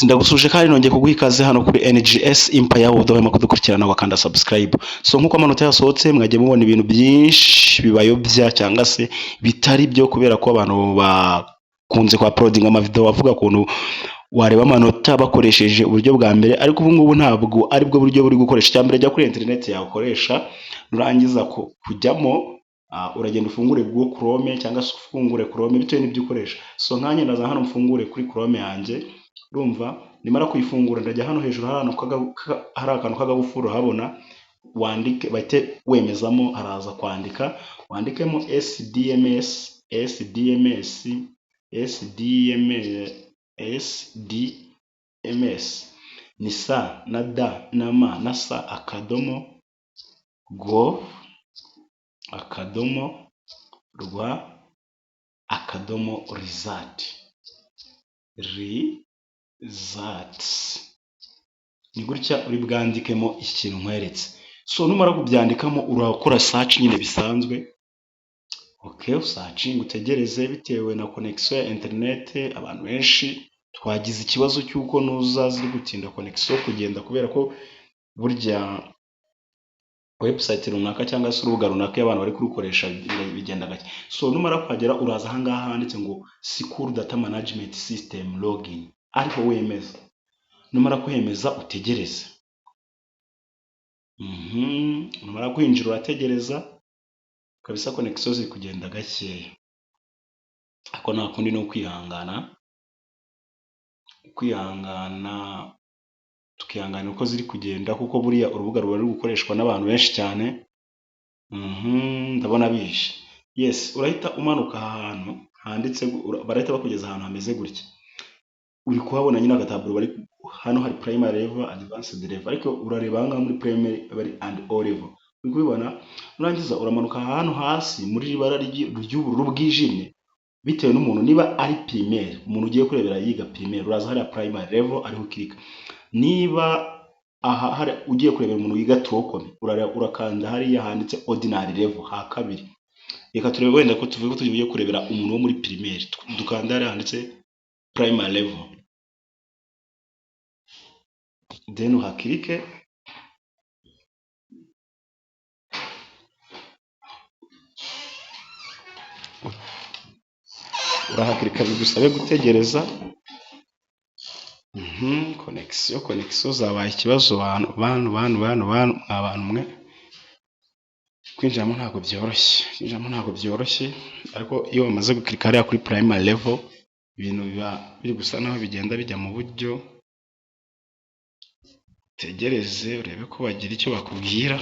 Ndagusuje kandi nongeye kuguha ikaze hano kuri NGS Empire, udahwema kudukurikirana wakanda subscribe. So nkuko amanota yasohotse, mwagiye mubona ibintu byinshi bibayobya cyangwa se bitari byo, kubera ko abantu bakunze kwa uploading amavideo avuga ukuntu wareba amanota bakoresheje uburyo bwa mbere, ariko ubu ngubu ntabwo aribwo buryo buri gukoresha. Icya mbere, jya kuri internet yawe ukoresha, nurangiza kujyamo uragenda ufungure Google Chrome cyangwa se ufungure Chrome bitewe n'ibyo ukoresha. So nkanjye ndaza hano mfungure kuri Chrome yanjye, urumva nimara kuyifungura ndajya hano hejuru hari akantu k'akagufuri urahabona, wandike bahite wemezamo, haraza kwandika wandikemo SDMS SDMS SDMS SDMS ni S na D na M na S akadomo gov akadomo rwa akadomo result results. Ni gutya uri bwandikemo iki kintu nkweretse. So numara kubyandikamo urakora search nyine bisanzwe, okay, usearching utegereze bitewe na connection ya internet. Abantu benshi twagize ikibazo cy'uko nuza ziri gutinda connection kugenda, kubera ko burya website runaka cyangwa se urubuga runaka iyo abantu bari kurukoresha bigenda gake. So numara kuhagera uraza aha ngaha handitse ngo School Data Management System Login, ariho wemeza. Numara kuhemeza utegereze. Numara kwinjira urategereza kabisa, connection ziri kugenda gakeya, ariko nta kundi ni ukwihangana, kwihangana tukihanganira uko ziri kugenda, kuko buriya urubuga ruba ruri gukoreshwa n'abantu benshi cyane. Ndabona bije. Yes, urahita umanuka aha hantu handitse, barahita bakugeza ahantu hameze gutya. Uri kuhabona nyine agataburo bari hano, hari primary level, advanced level, ariko urareba aha ngaha muri primary and O level, uri kubibona. Nurangiza uramanuka hano hasi muri ibara ry'ubururu bwijimye, bitewe n'umuntu, niba ari primaire, umuntu ugiye kurebera yiga primaire, uraza hariya primary level ariho ukirika. Niba aha hari ugiye kurebera umuntu wiga tronc commun, urakanda hariya handitse ordinary level ha kabiri. Reka turebe, wenda ko tuvuge ko tugiye kurebera umuntu wo muri primaire, dukanda hariya handitse primary level, then uhakirike. Urahakirika bigusabe gutegereza. Connection zabaye ikibazo, bantu bantu bantu bantu bantu mwa bantu mwe, kwinjiramo ntabwo byoroshye, kwinjiramo ntabwo byoroshye. Ariko iyo wamaze gukirika hariya kuri primary level, ibintu biba biri gusa naho bigenda bijya mu buryo. Utegereze urebe ko bagira icyo bakubwira.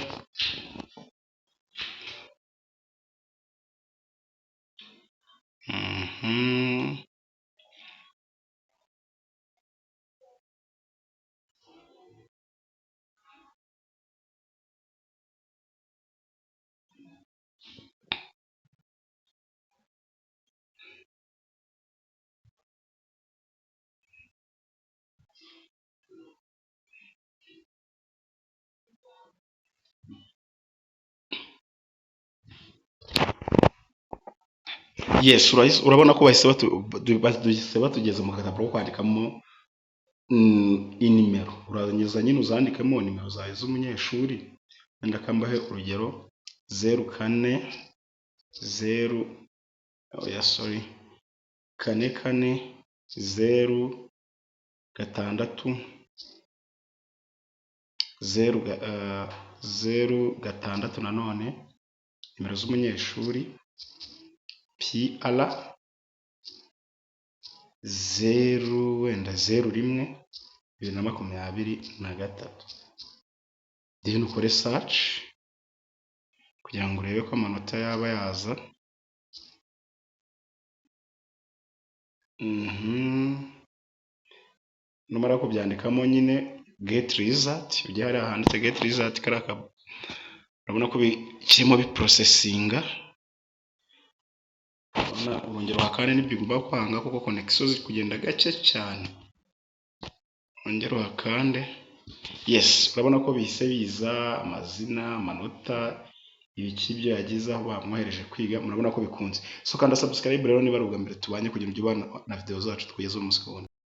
Yes, urabona ko bahise batugeza mu gataburo ko kwandikamo inimero. Urangiza nyine uzandikemo nimero zawe z'umunyeshuri. Wenda kambahe urugero, 0 4 0, oya sorry, 4 4 0 6 0 0 6, nanone nimero z'umunyeshuri PR 0 wenda 0 1 2023, then ukore search kugira ngo urebe ko amanota yaba yaza. Numara kubyandikamo nyine get result, ujye hariya handitse get result, kariya urabona ko bikirimo biprocessinga. Urongera uhakande nibiguma kwanga, kuko connection ziri kugenda gake cyane, wongere uhakande. Yes, urabona ko bihise biza amazina, amanota, ibiki ibyo yagize aho bamwohereje kwiga, murabona ko bikunze. So kanda subscribe rero niba ari ubwa mbere tubanye, kugira ujye ubana na video zacu tukugezaho umunsi ku wundi.